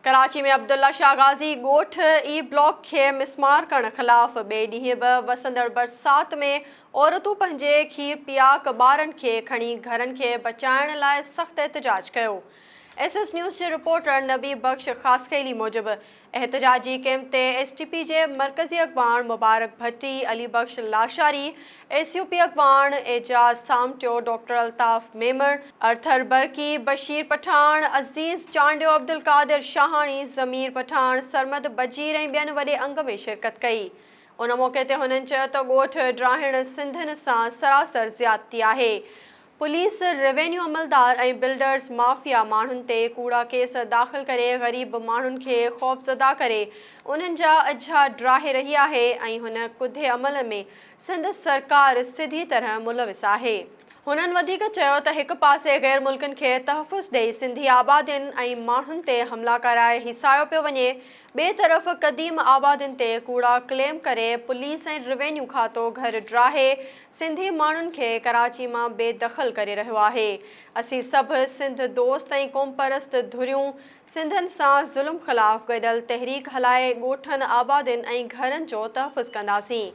ڪراچي ۾ عبدالله شاهه غازي ڳوٺ A block کي مسمار ڪرڻ خلاف ٻئي ڏينهن به وسندڙ برسات ۾ عورتون پنهنجي کير پياڪ ٻارن کي کڻي گهرن کي بچائڻ لاء سخت احتجاج ڪيو. ايس ايس نيوز جي رپورٽر نبي بخش خاصخيلي موجب احتجاجي ڪئمپ تي ايس ٽي پي جي مرڪزي اڳواڻ Mubarak Bhatti, Ali Bakhsh Lashari, S U P اڳواڻ اعجاز سامٽيو، ڊاڪٽر الطاف ميمڻ، ارٿر برقي، بشير پٺاڻ، عزيز چانڊيو، عبدالقادر شاهاڻي، ضمير پٺاڻ، سرمد بجير ۽ ٻين وڏي انگ ۾ شرڪت ڪئي. ان موقعي تي هنن چيو ته ڳوٺ ڊاهڻ سنڌين سان سراسر زيادتي آهي. پوليس، روينيو عملدار ۽ بلڊرز مافيا ماڻهن تي ڪوڙا ڪيس داخل ڪري غريب ماڻهن کي خوفزده ڪري انهن جا اجها ڊاهي رهي آهي ۽ هن ڪڌي عمل ۾ سنڌ سرڪار سڌي طرح ملوث آهي. هنن وڌيڪ چيو ته هڪ پاسي غير ملڪين کي تحفظ ڏئي سنڌي آبادين ۽ ماڻهن تي حملا ڪرائي هيسايو پيو وڃي ٻئي طرف قديم آبادين تي ڪوڙا ڪليم ڪري پوليس ۽ روينيو کاتو گهر ڊاهي سنڌي ماڻهن کي ڪراچي مان بي دخل ڪري رهيو آهي. اسين سڀ سنڌ دوست ۽ قومپرست ڌريون سنڌين سان ظلم خلاف گڏيل تحريڪ هلائي ڳوٺن، آبادين ۽ گهرن جو تحفظ ڪنداسين.